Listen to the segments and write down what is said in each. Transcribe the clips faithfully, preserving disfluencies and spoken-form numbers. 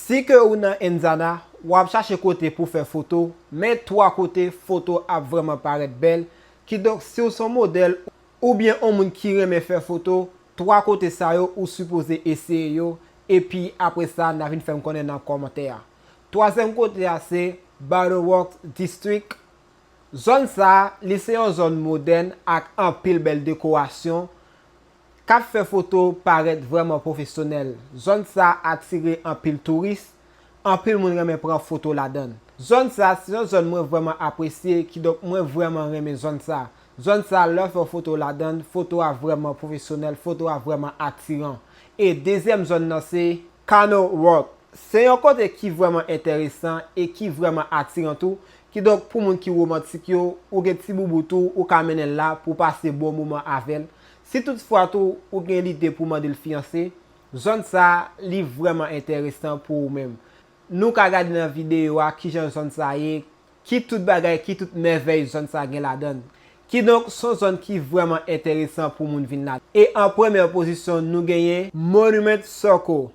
Si ke ou nan Indiana, w ap chache kote pou fè foto, men twa kote foto ap vrèman parèt bèl. Kidonk, si w se yon modèl oubyen yon moun ki renmen fè foto, twa kote sa yo ou sipoze eseye yo, epi apre sa, n a vin fè m konnen nan kòmantè a. Twazyèm kote a se Battle Works District. Zòn sa a, li se yon zòn modèn ak anpil bèl dekorasyon k ap fè foto parèt vrèman pwofesyonèl. Zòn sa a atire anpil touris, anpil moun renmen pran foto ladan l. Zòn sa a se yon zòn mwen vrèman apresye, kidonk mwen vrèman renmen zòn sa a. Zòn sa a, lè w fè yon foto ladan l, foto a vrèman pwofesyonèl, foto a vrèman atiran. E dezyèm zòn nan se Canal Walk. Se yon kote ki vrèman enteresan e ki vrèman atiran tou. Kidonk, pou moun ki womantik yo, ou gen ti boubou tou, ou ka mennen l la pou w pase bon moman avè l. Si toutfwa tou, ou gen lide pou mande l fiyanse, zòn sa a, li vrèman enteresan pou ou menm. Nou ka gade nan videyo a kijan zòn sa a ye, ki tout bagay, ki tout mèvèy zòn sa a gen ladan l. Kidonk, se yon zòn ki vrèman enteresan pou moun vin ladan l. E an premyè pozisyon, nou genyen Monument Circle.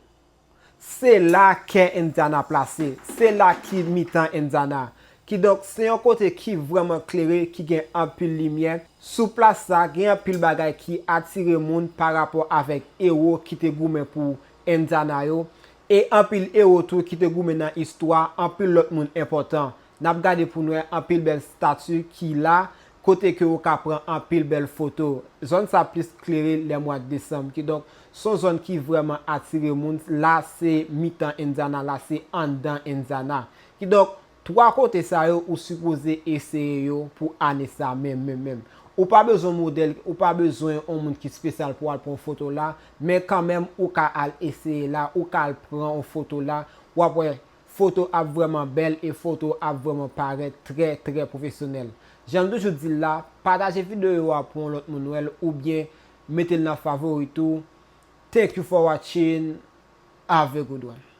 Se la kè Indiana plase. Se la ki mitan Indiana. Kidonk, se yon kote ki vrèman klere, ki gen anpil limyè. Sou plas sa, gen anpil bagay ki atire moun pa rapò avèk ewo ki te goumen pou Indiana yo. E anpil ewo tou ki te goumen nan istwa anpil lòt moun enpòtan. N ap gade pou n wè anpil bèl stati ki la, kote ke ou ka pran anpil bèl foto. Zòn sa plis klere lè mwa desanm. Kidonk, se yon zòn ki vrèman atire moun. La, se mitan Indiana, la, se anndan Indiana. Kidonk, twa kote sa yo, ou sipoze eseye yo pou ane sa menm, menm, menm. Ou pa bezwen modèl, ou pa bezwen yon moun ki espesyal pou al pran foto la, men kanmenm, ou ka al eseye la, ou ka al pran yon foto la, w ap wè foto ap vrèman bèl e foto ap vrèman parèt trè, trè pwofesyonèl. Jan m toujou di l la, pataje videyo a pou yon lòt moun wè l oubyen mete l nan favori tou. Thank you for watching. Have a good one.